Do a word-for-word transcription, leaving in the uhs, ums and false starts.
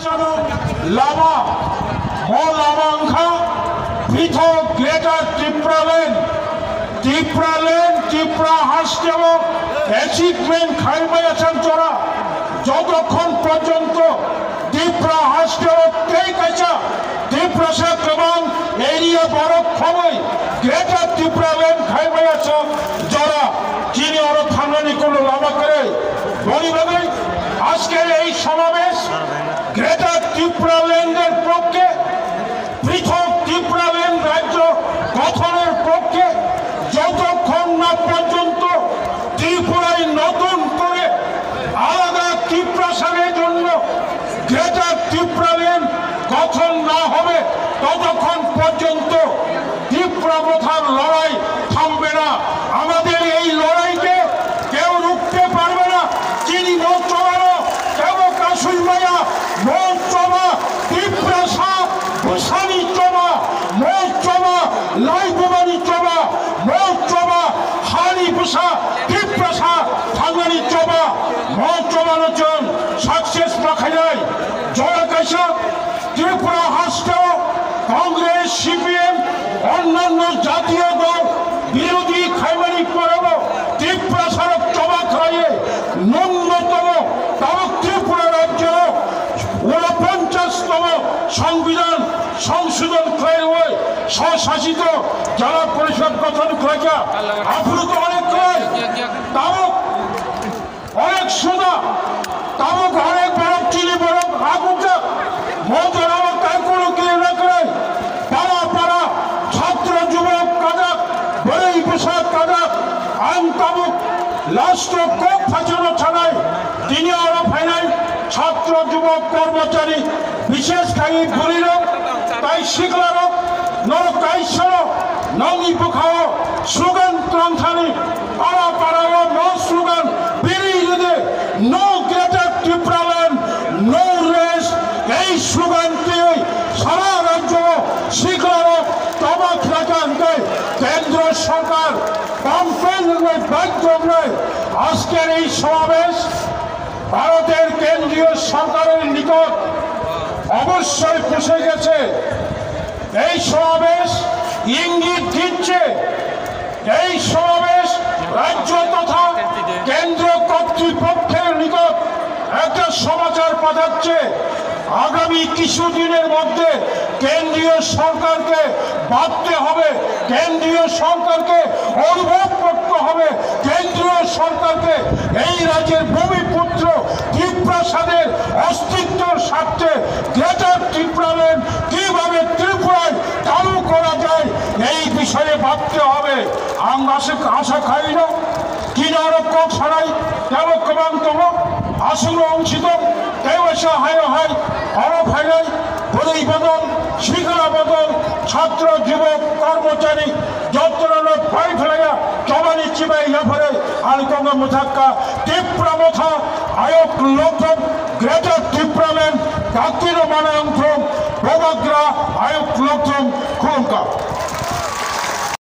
Lama, mo lama wngkha Pithok Greater Tipraland, Tipraland, Tipra hasteo achievement khaimaya chang jora, jotokhon porjonto Tipra hasteo tei kaisa Tiprasa kwbang area borok khoboi Greater Tipraland khaimaya chang jora, chini oro thangnani kono lama kwrwi. Boni bagwi ajker ei somabesh Greater Tipraland-er pokkhe, পৃথক ত্রিপুরাল্যান্ড রাজ্য গঠনের পক্ষে যতক্ষণ না পর্যন্ত ত্রিপুরায় নতুন করে আলাদা ত্রিপ্রাসাদের জন্য গ্রেটার ত্রিপুরাল্যান্ড গঠন না হবে, ততক্ষণ পর্যন্ত ত্রিপুরা মথার লড়াই থামবে না। আমাদের এই লড়াইকে কেউ রুখতে পারবে না। Chini mo chobano tebo kasui maya, mo choba Tiprasa bwsani choba, mo choba laibumani choba, mo choba hani bwsa Tiprasa thangnani choba, mo chobano chwng success ma khainai. Jora kaisa Tripura hasteo Congress, C P M, onnanno jatiyo dol birodhi khaimani porebo Tiprasarok choba khlaiwi nunnotomo tabuk Tripura rajyo unoponchashtomo Songbidan songsodhon khlaiwi swsasito jela porishod gothon khlaikha. Aphuru to onek khlai tabuk Onek suda, tabuk onek borok chini borok agukjak, mo jorao kaikulu kiri nakrai, para para, chhatro jubok kajak, bwrwi bwsa kajak, ang tabuk last o kok phaisano thanai, tini oro phainai chhatro jubok kormochari, bishesh khai bwrwirok tai siklarok, norok kaisano nokni bwkhao slogan twlang thani, para parao no slogan biri rwdi, no Greater Tipraland, no rest, ei slogan twiwi sara rajyo siklarok toba khlaka hwnkhe kendro sorkar campaign rwnai baidhyo wngnai. Ajker ei somabesh ভারতের কেন্দ্রীয় সরকারের নিকট অবশ্যই পৌঁছে গেছে। এই সমাবেশ ইঙ্গিত দিচ্ছে, এই সমাবেশ রাজ্য তথা কেন্দ্র কর্তৃপক্ষের নিকট একটা সমাচার পাঠাচ্ছে। আগামী কিছুদিনের মধ্যে কেন্দ্রীয় সরকারকে ভাবতে হবে, কেন্দ্রীয় সরকারকে অনুভব করতে হবে, কেন্দ্রীয় সরকারকে এই রাজ্যের ভূমিপুত্র তিপ্রাসাদের অস্তিত্বর স্বার্থে গ্রেটার ত্রিপুরাল্যান্ড কিভাবে ত্রিপুরায় চালু করা যায়, এই বিষয়ে ভাবতে হবে। Ang aswk asa khaino, kinaro kok sanai tebo kwbang tongo, aswkno wngsi tong, tei waisa hayo hai, oro phainai, bwrwi bodol, sikla bodol, chhatro, jubok, kormochari, jotono pai phlaiya, chobani chibai yapharwi, ani tongo mwthakka, Tipra motha, ayok lokthom, Greater Tipraland, kaktino mana wngthong, bobagra, ayok lokthom, khulumkha.